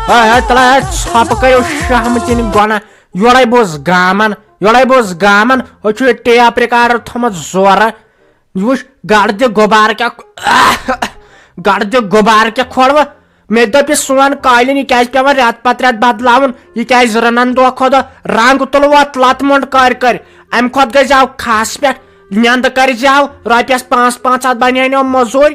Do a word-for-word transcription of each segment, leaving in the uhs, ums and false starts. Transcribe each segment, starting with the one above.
ہے، ہے، تلہ، ہے، ژھۄپہٕ کٔرِو شہمہٕ کِنۍ گۄنہ۔ یورے بوز گامن، یورے بوز گامن، ہُہ چھُ یہِ ٹیپ ریکارڈر تھوٚمُت زورٕ۔ یہِ وٕچھ، گڑ دِ غُبارٕ کیٛاہ، گڑ دِ غُبارٕ کیٛاہ کھولوٕ۔ مےٚ تہِ دوٚپ، یہِ سون قٲلیٖن، یہِ کیٛازِ پٮ۪وان رٮ۪تہٕ پتہٕ رٮ۪تہٕ بدلاوُن؟ یہِ کیٛازِ رنان دۄہ کھۄتہٕ دۄہ؟ رنٛگ تُلوٕ اتھ لتہٕ مۄنٛڈ کٔرۍ کٔرۍ۔ امہِ کھۄتہٕ گٔے زیو کھس پٮ۪ٹھ، نیٚنٛدٕ کٔرۍ زیو، رۄپیس پانٛژھ پانٛژھ ہتھ بنیٛانیو موٚزوٗرۍ۔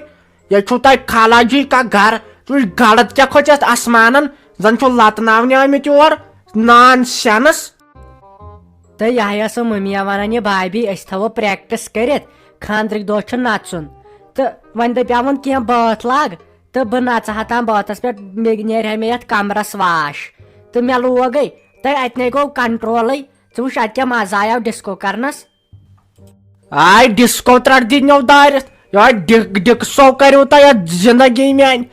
ییٚتہِ چھُو تۄہہِ خالا جی کانٛہہ گرٕ، ژٕ وٕچھ گڑد کیٛاہ کھوٚت یتھ آسمانن، زن چھُو لتہٕ ناونہِ آمٕتۍ یور، نان سینس۔ تہٕ یہِ ہا ٲسٕم مٔمیا ونان، یہِ بھابھی، أسۍ تھاوو پریکٹس کٔرِتھ، خانٛدرٕکۍ دۄہ چھُ نژُن۔ تہٕ وۄنۍ دپیاوُن کینٛہہ بٲتھ لاگ، تہٕ بہٕ نژٕ ہا تام بٲتھس پٮ۪ٹھ، مےٚ نیرِ ہا مےٚ یتھ کمرس واش۔ تہٕ مےٚ لوگے، تہٕ اتہِ نے گوٚو کنٹرولٕے۔ ژٕ وٕچھ، اتہِ کیٛاہ مزٕ آیو ڈسکو کرنس۔ آے ڈسکو ترٹ دِنو دٲرِتھ۔ یہے ڈک-، ڈکسو کٔرِو تۄہہِ یتھ زندگی میانہِ۔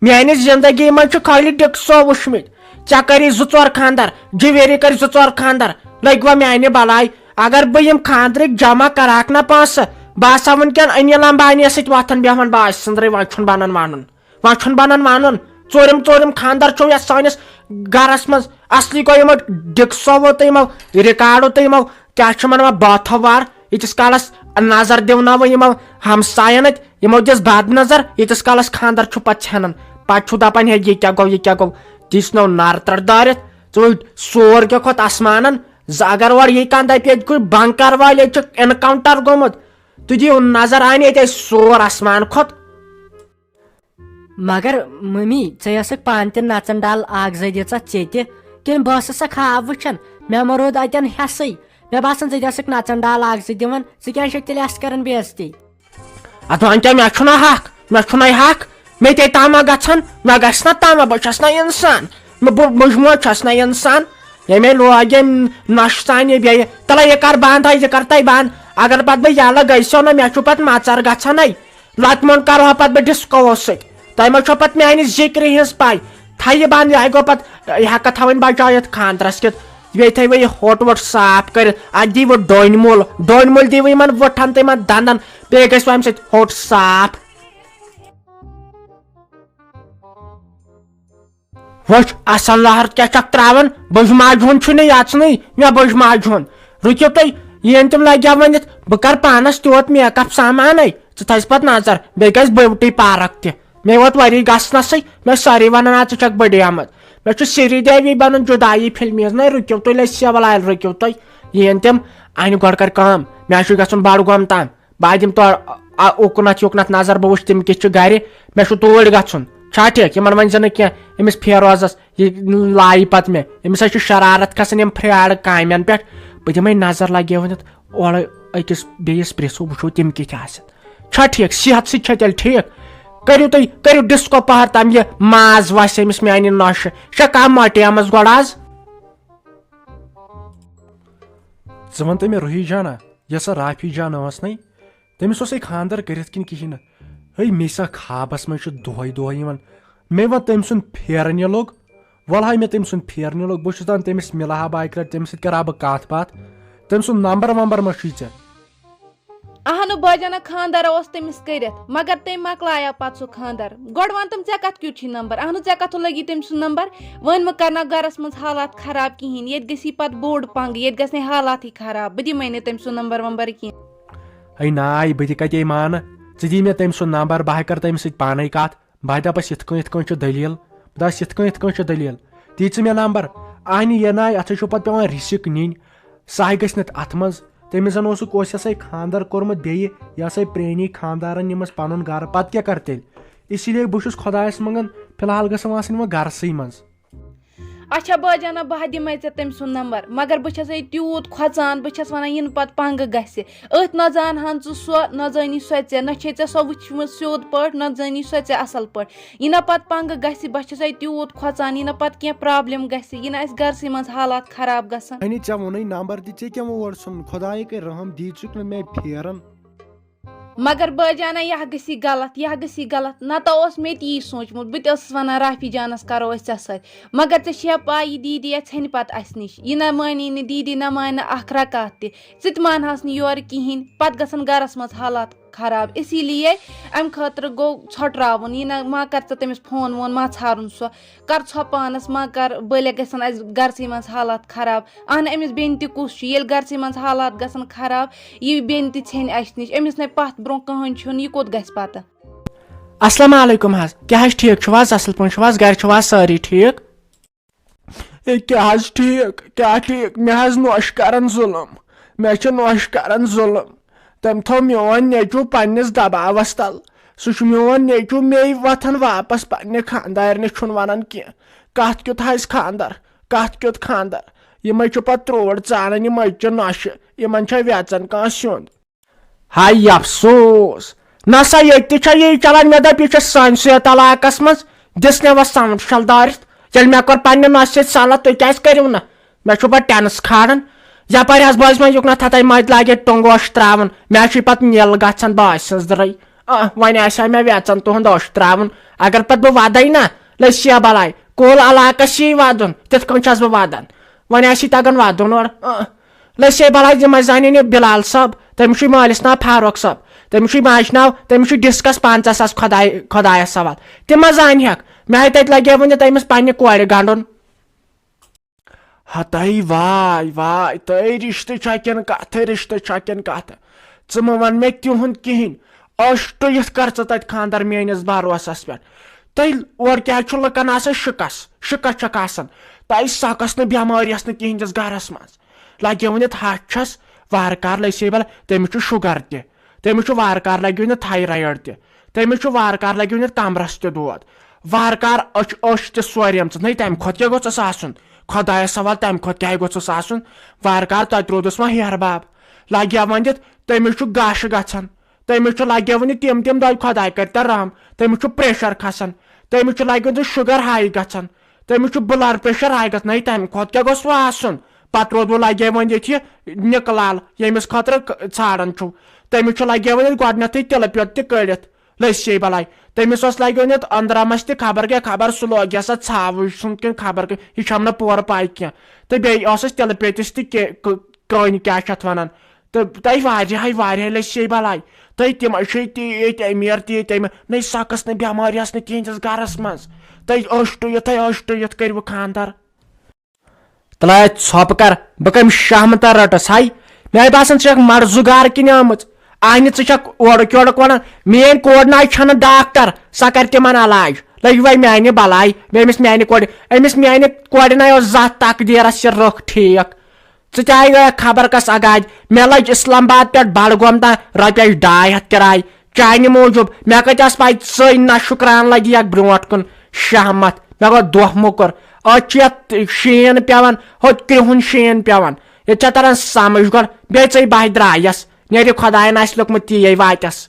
میانہِ زندگی منٛز چھُ خٲلی ڈکسو وٕچھمٕتۍ۔ ژےٚ کٔری زٕ ژور خانٛدر، جویری کٔرۍ زٕ ژور خانٛدر، لٔگۍ وۄنۍ میانہِ بلاے۔ اگر بہٕ یِم خانٛدرٕکۍ جمع کرہاکھ نہ پونٛسہٕ، بہٕ آسہٕ ہا وٕنکیٚن انیل امبانی یس سۭتۍ وۄتھان بیٚہوان۔ بہٕ آسہٕ سٕنٛدرٕے، وۄنۍ چھُنہٕ بنان ونُن۔ وۄنۍ چھُنہٕ بنان ونُن۔ ژوٗرِم ژوٗرِم خانٛدر چھُو یتھ سٲنِس گرس منٛز۔ اصلی گوٚو یِمو ڈکسوو تہٕ یِمو ریکارڈو تہٕ یِمو کیٛاہ چھِ وَنان، باتھو وار۔ ییٖتِس کالس نظر دِوناوو یِمو ہمساین اَتہِ، یِمو دِژ بد نظر، ییٖتِس کالس خانٛدر چھُ پتہٕ ژھٮ۪نان۔ پتہٕ چھُ دپان، ہے، یہِ کیٛاہ گوٚو، یہِ کیٛاہ گوٚو؟ تِژھ نٔو نار ترٛٹھ دٲرِتھ، ژٕ وٕچھ سور کیٛاہ کھوٚت آسمانن۔ زٕ اگر اورٕ یہِ کانٛہہ دپہِ، ییٚتہِ کُنہِ بنکر والہِ، ییٚتہِ چھُ انکاونٹر گوٚمُت، تُہۍ دِیِو نظر، اَنہِ ییٚتہِ اَسہِ سور آسمان کھوٚت۔ مگر ممی، ژےٚ ٲسٕکھ پانہٕ تہِ نژن ڈل اکھ زٕ دِژتھ ژےٚ تہِ، کِنہٕ بہٕ ٲسٕس سا خواب وٕچھان؟ مےٚ ما روٗد اتٮ۪ن حٮ۪سٕے۔ مےٚ باسان، ژٕ تہِ ٲسٕکھ نژن ڈل اکھ زٕ دِوان، ژٕ کیٛازِ چھکھ تیٚلہِ اسہِ کران بے عزتی؟ اتھ وۄنۍ کیٛاہ، مےٚ چھُنہ حق، مےٚ چھُنہ یہِ حق، مےٚ تے تما گژھان، مےٚ گژھِ نہ تما، بہٕ چھس نہ انسان، مےٚ بہٕ مجموعہ چھس نہ انسان۔ ییٚمے لوگ ییٚمۍ نۄشہِ سانہِ بیٚیہِ، تلے یہِ کر بنٛد، ہے، یہِ کر تۄہہِ بنٛد۔ اگر پتہٕ بہٕ یلہٕ گٔژھو نہ، مےٚ چھُ پتہٕ مژر گژھان، ہے، لتہٕ مۄنٛڈ کرٕ ہا پتہٕ بہٕ ڈسکووس سۭتۍ۔ تۄہہِ ما چھو پتہٕ میانہِ ذِکرِ ہٕنٛز پاے؟ تھایہِ بنٛد، یہِ ہا گوٚو پتہٕ، یہِ ہٮ۪کتھ تھاوٕنۍ بچٲیِتھ خانٛدرس کیُتھ۔ بیٚیہِ تھٲیِو یہِ ہوٚٹ ووٚٹ صاف کٔرِتھ۔ اتھ دِیِو ڈوٗنۍ مُل، ڈوٗنۍ مُل دِیِو یِمن وُٹھن تہٕ یِمن دنٛدن۔ بیٚیہِ گژھِ وۄنۍ امہِ سۭتۍ ہوٚٹ صاف۔ وٕچھ، اصل لہر کیٛاہ چھکھ تراوان؟ بٔج ماجہِ ہُنٛد چھُنہٕ یژنٕے، مےٚ بٔج ماجہِ ہُنٛد۔ رُکِو تُہۍ، یِن تِم لگیا ؤنِتھ، بہٕ کرٕ پانس تیوٗت میک اپ سامانے، ژٕ تھٲیزِ پتہٕ نظر۔ بیٚیہِ گژھِ بیوٹی پارک تہِ۔ مےٚ ووت ؤری گژھنسٕے، مےٚ سٲری ونان، آ، ژٕ چھکھ بٔڑیمٕژ۔ مےٚ چھُ سری دیوی بنُن جدایی فلمہِ ہٕنٛز۔ نہ، رُکِو تُہۍ، لٔسۍ سیولاے، رُکِو تُہۍ۔ یِن تِم، انہِ گۄڈٕ کر کٲم، مےٚ چھُ گژھُن بڈگوم تام۔ بہٕ دِمہٕ تورٕ، آ، اُکنتھ یُکنتھ نظر، بہٕ وٕچھٕ تِم کِتھ چھِ گرِ۔ مےٚ چھُ توٗرۍ گژھُن۔ چھا ٹھیٖک؟ یِمن ؤنۍ زِ نہٕ کینٛہہ، أمِس فیروزس، یہِ لایہِ پتہٕ مےٚ۔ أمِس حظ چھِ شرارت کھسان یِم پھرٛاڑ کامٮ۪ن پٮ۪ٹھ۔ بہٕ دِمے نظر لگے ؤنِتھ اورٕ أکِس بیٚیِس پرٛژھو، وٕچھو تِم کِتھ آسن۔ چھا ٹھیٖک؟ صحت سۭتۍ چھا تیٚلہِ ٹھیٖک؟ کٔرِو تُہۍ، کٔرِو ڈسکو پہر تام، یہِ ماز وسہِ أمِس میانہِ نۄشہِ۔ چھا کانٛہہ مۄٹیمٕژ گۄڈٕ از؟ ژٕ وَن تہٕ مےٚ، روحی جانا، یۄس سۄ رافی جان ٲس نَے، تٔمِس اوسے خانٛدر کٔرِتھ کِنہٕ کِہیٖنۍ نہٕ؟ ہے، مےٚ چھا خوابس منٛز چھُ دۄہے دۄہے یِوان، مےٚ وَن تٔمۍ سُنٛد پھیران یہِ لوٚگ۔ وَلہٕ ہاے مےٚ تٔمۍ سُنٛد پھیران یہِ لوٚگ، بہٕ چھُس دَپان تٔمِس مِلہٕ ہا بہٕ اَکہِ لَٹہِ، تٔمِس سۭتۍ کَرٕ ہا بہٕ کَتھ باتھ۔ تٔمۍ سُنٛد نمبر ومبر ما چھُے ژےٚ؟ اہنُو بٲجانہ، خانٛدر اوس تٔمِس کٔرِتھ، مگر تٔمۍ مۄکلایو پتہٕ سُہ خانٛدر۔ گۄڈٕ وَن تہٕ مےٚ، ژےٚ کَتھ کیُتھ چھُے نمبر؟ اہنُو، ژےٚ کَتھ لَگی تٔمۍ سُنٛد نمبر؟ وۄنۍ مہٕ کَر نہ گَرَس منٛز حالات خراب کِہیٖنۍ، ییٚتہِ گژھی پتہٕ بوٚڑ پنٛگہٕ، ییٚتہِ گژھِ نَے حالاتٕے خراب۔ بہٕ دِمَے نہٕ تٔمۍ سُنٛد نمبر ومبر کینٛہہ۔ ہے ناے، بہٕ تہِ کَتے مانہٕ؟ ژٕ دِ مےٚ تٔمۍ سُنٛد نمبر، بہٕ ہا کَرٕ تٔمِس سۭتۍ پانَے کَتھ۔ بہٕ ہا دَپَس یِتھ کٔنۍ یِتھ کٔنۍ چھِ دٔلیٖل، بہٕ دَپَس یِتھ کٔنۍ یِتھ کٔنۍ چھِ دٔلیٖل، دِ ژٕ مےٚ نمبر۔ اَہنہِ یہِ ناے، اَتھ حظ چھُ پَتہٕ پٮ۪وان رِسِک نِنۍ، سُہ ہا گژھِ نہٕ اَتھ منٛز۔ تٔمِس زَن اوسُکھ، اوس یَسَے خانٛدر کوٚرمُت بیٚیہِ، یہِ ہسا پرٛٲنی خانٛدارَن نِمَس پَنُن گَرٕ، پَتہٕ کیٛاہ کَرٕ تیٚلہِ؟ اسی لیے بہٕ چھُس خۄدایَس منٛگان، فی الحال گژھن آسٕنۍ وۄنۍ گَرسٕے منٛز۔ اچھا بٲجانہ، بہٕ ہا دِمَے ژےٚ تٔمۍ سُنٛد نمبر، مگر بہٕ چھَسَے تیوٗت کھۄژان، بہٕ چھَس وَنان یِنہٕ پَتہٕ پنٛگہٕ گژھِ۔ أتھۍ نہ زانہٕ ہن ژٕ سۄ، نہ زٲنی سۄ ژےٚ، نہ چھے ژےٚ سۄ وٕچھمٕژ سیوٚد پٲٹھۍ، نہ زٲنی سۄ ژےٚ اَصٕل پٲٹھۍ۔ یہِ نہ پَتہٕ پنٛگہٕ گژھِ، بہٕ چھَسَے تیوٗت کھۄژان، یہِ نہ پَتہٕ کینٛہہ پرٛابلِم گژھِ، یہِ نہ اَسہِ گَرسٕے منٛز حالات خراب گژھن۔ اَنہِ ژےٚ ووٚنُے نمبر دِ، ژےٚ کیٛاہ ووٚن اورٕ ژھُن؟ خۄدایہِ کٔرۍ رحم، دی ژٕ کِنہٕ مےٚ پھیران۔ مگر بٲجانہ، یہِ ہا گژھی غلط، یہِ ہا گژھی غلط، نتہٕ اوس مےٚ تہِ یی سوٗنٛچمُت، بہٕ تہِ ٲسٕس ونان رافی جانس کرو أسۍ ژےٚ سۭتۍ، مگر ژےٚ چھےٚ پاے یہِ دیٖدی یا ژھٮ۪نہِ پتہٕ اسہِ نِش، یہِ نہ مٲنی نہٕ دیٖدی، نہ مانہِ نہٕ اکھ رکعت تہِ، ژٕ تہِ مانہٕ ہس نہٕ یورٕ کِہیٖنۍ، پتہٕ گژھن گرس منٛز حالات۔ خراب، اسی لیے امہِ خٲطرٕ گوٚو ژھۄٹراوُن۔ یہِ نہ ما کر ژٕ تٔمِس فون وون، ما ژھارُن سُہ، کر ژھۄپہٕ پانس، ما کر بٔلۍ گژھن اسہِ گرسٕے منٛز حالات خراب۔ اہن، أمِس بیٚنہِ تہِ کُس چھُ، ییٚلہِ گرسٕے منٛز حالات گژھن خراب، یہِ بیٚنہِ تہِ ژھیٚنہِ اسہِ نِش، أمِس نے پتھ برونٛہہ کٕہٕنۍ چھُنہٕ، یہِ کوٚت گژھِ پتہٕ؟ السلام علیکم حظ، کیٛاہ حظ ٹھیٖک چھِو حظ؟ اصل پٲٹھۍ چھِو حظ؟ گرِ چھِو حظ سٲری ٹھیٖک؟ اے، کیٛاہ حظ ٹھیٖک، کیٛاہ ٹھیٖک؟ مےٚ حظ نوٚش کران ظُلُم، مےٚ چھُ نوٚش کران ظُلُم۔ تٔمۍ تھوٚو میون نیٚچوٗ پننِس دباوس تل۔ سُہ چھُ میون نیٚچوٗ، مے وۄتھان واپس پننہِ خانٛدارنہِ چھُنہٕ ونان کینٛہہ۔ کتھ کیُتھ حظ خانٛدر، کتھ کیُتھ خانٛدر؟ یِمے چھِ پتہٕ ترٛوٹ ژانان، یِم أزچہِ نۄشہِ، یِمن چھا ویژان کانٛہہ سیُن؟ ہاے افسوس! نہ سا، ییٚتہِ تہِ چھا یی چلان؟ مےٚ دَپ، یہِ چھُ سٲنسٕے یَتھ علاقس منٛز۔ دِژ مےٚ وۄنۍ سمجھ شل دٲرِتھ، ییٚلہِ مےٚ کوٚر پننہِ نۄشہِ سۭتۍ صلح، تُہۍ کیٛازِ کٔرِو نہٕ؟ مےٚ چھُو پتہٕ ٹینس کھالان۔ یپٲرۍ حظ بوزِ وۄنۍ یُکنتھ ہتاے مٔتۍ لاگہِ ٹۄنٛگہٕ اوٚش ترٛاوُن، مےٚ حظ چھُ پتہٕ نیل گژھان باسہِ سٕنٛز درٕے۔ آ، وۄنۍ آسہِ ہا مےٚ ویژن تُہُنٛد اوٚش ترٛاوُن، اگر پتہٕ بہٕ ودے نہ، لٔسۍ یا بلاے، کُل علاقس یی ودُن، تِتھ کٔنۍ چھَس بہٕ ودان۔ وۄنۍ آسی تگان ودُن اورٕ۔ آ، لٔسۍ ہے بلاے، یِم ٲسۍ زانان یہِ بلال صٲب، تٔمِس چھُے مٲلِس ناو فاروق صٲب، تٔمِس چھُے ماجہِ ناو، تٔمِس چھُ ڈِسکس پنٛژاہ ساس خۄداے، خۄدایس حوال۔ تِم ما زانہِ ہٮ۪کھ؟ مےٚ ہے تتہِ لگیو وُنہِ تٔمِس پننہِ کورِ گنڈُن۔ ہتاے واے واے، تہٕ رشتہٕ چھا کِنہٕ کتھٕ، رشتہٕ چھا کِنہٕ کتھٕ؟ ژٕ مہٕ ون مےٚ تِہُنٛد کِہیٖنۍ۔ ٲش ٹُوِتھ کر ژٕ تتہِ خانٛدر میٲنِس بھروسس پٮ۪ٹھ۔ تیٚلہِ اورٕ کیٛازِ چھُ لُکن آسان شِکس؟ شِکس چھکھ آسان۔ تۄہہِ سۄ کۄس نہٕ بٮ۪مٲرۍ ٲس نہٕ کِہیٖنۍ تِس گرس منٛز۔ لگیو ؤنِتھ ہش چھس، وارٕ کار لٔسۍ ہے بلاے، تٔمِس چھُ شُگر تہِ، تٔمِس چھُ وارٕ کار لگیو ؤنِتھ تھایرایڈ تہِ، تٔمِس چھُ وارٕ کار لگیو ؤنِتھ کمرس تہِ دود۔ وارٕ کار أچھ، أچھ تہِ سوریمژٕ۔ نَے، تمہِ کھۄتہٕ کیٛاہ گوٚژھُس آسُن؟ خۄدایس حوال، تمہِ کھۄتہٕ کیٛاہ گوٚژھُس آسُن؟ وارٕ کار تتہِ روٗدُس وۄنۍ ہیہر بب۔ لگیو ؤنِتھ تٔمِس چھُ گاشہِ گژھان، تٔمِس چھُ لگیو وۄنۍ تِم تِم دۄہ، خۄداے کٔرتن رحم، تٔمِس چھُ پریشر کھسان، تٔمِس چھُ لگیو وۄنۍ شُگر ہاے گژھان، تٔمِس چھُ بلڈ پریشر ہاے گژھان۔ نَے، تمہِ کھۄتہٕ کیٛاہ گوٚژھ وۄنۍ آسُن؟ پتہٕ روٗد وۄنۍ لگیو وۄنۍ ییٚتہِ یہِ نِکہٕ لال، ییٚمِس خٲطرٕ ک-، ژھانڈان چھُو، تٔمِس چھُ لگیو وۄنۍ ییٚتہِ گۄڈٕنیتھٕے تِلہٕ پیوٚت تہِ کٔڑِتھ۔ لٔسۍ ہے بلاے، تٔمِس اوس لگیو وۄنۍ ییٚتہِ أنٛدرمس تہِ خبر کیٛاہ، خبر سُہ لوگ یہِ ہسا ژھاوٕج سُنٛد کِنہٕ خبر کیٛاہ، یہِ چھَم نہٕ پورٕ پاے کینٛہہ۔ تہٕ بیٚیہِ اوسُس تِلہٕ پیٚتِس تہِ کے-، ک-، کٲنۍ کیٛاہ چھِ اَتھ وَنان۔ تہٕ تۄہہِ واریاہَے، واریاہَے لَسہِ چھے بَلاے۔ تۄہہِ تِم چھے تیٖتۍ أمیٖر، تیٖتۍ أمیٖر۔ نَے سۄ کۄس نہٕ بٮ۪مٲرۍ ٲس نہٕ تِہِنٛدِس گَرَس منٛز۔ تۄہہِ ٲشٹُوِتھ، تۄہہِ ٲشٹُوِتھ کٔرِوٕ خانٛدر۔ تَلہٕ ہے ژھۄپہٕ کَر، بہٕ کَمہِ شہمتہ رٔٹٕس ہَے؟ مےٚ باسان، ژٕ چھَکھ مَرزُگار کِنۍ آمٕژ۔ اَہنہِ، ژٕ چھَکھ اورُک یورُک وَنان، میٛٲنۍ کورِ نہ چھَنہٕ ڈاکٹر، سۄ کَرِ تِمَن علاج۔ لٔگۍ وۄنۍ میٛانہِ بَلاے، مےٚ أمِس میٛانہِ کورِ، أمِس میٛانہِ کورِ نہ اوس زانٛہہ تقدیٖرَس یہِ رٕکھ ٹھیٖک۔ ژٕ تہِ آیہِ گٔیَکھ خبر کس اگادِ۔ مےٚ لٔج اسلام آباد پٮ۪ٹھ بڈگوم تام رۄپیس ڈاے ہتھ کراے چانہِ موٗجوٗب۔ مےٚ کتہِ ٲس پاے ژٕے نہ شُکران لگی یتھ برونٹھ کُن شہمت۔ مےٚ گوٚو دۄہ موٚکُر۔ أتۍ چھُ یتھ شیٖن پٮ۪وان، ہوٚتہِ کرٛہُن شیٖن پٮ۪وان۔ ییٚتہِ چھا تران سمجھ گۄڈٕ؟ بیٚیہِ ژٕے بہہِ درٛایس۔ نیرِ خۄداین آسہِ لیوٚکھمُت تی یے واتٮ۪س۔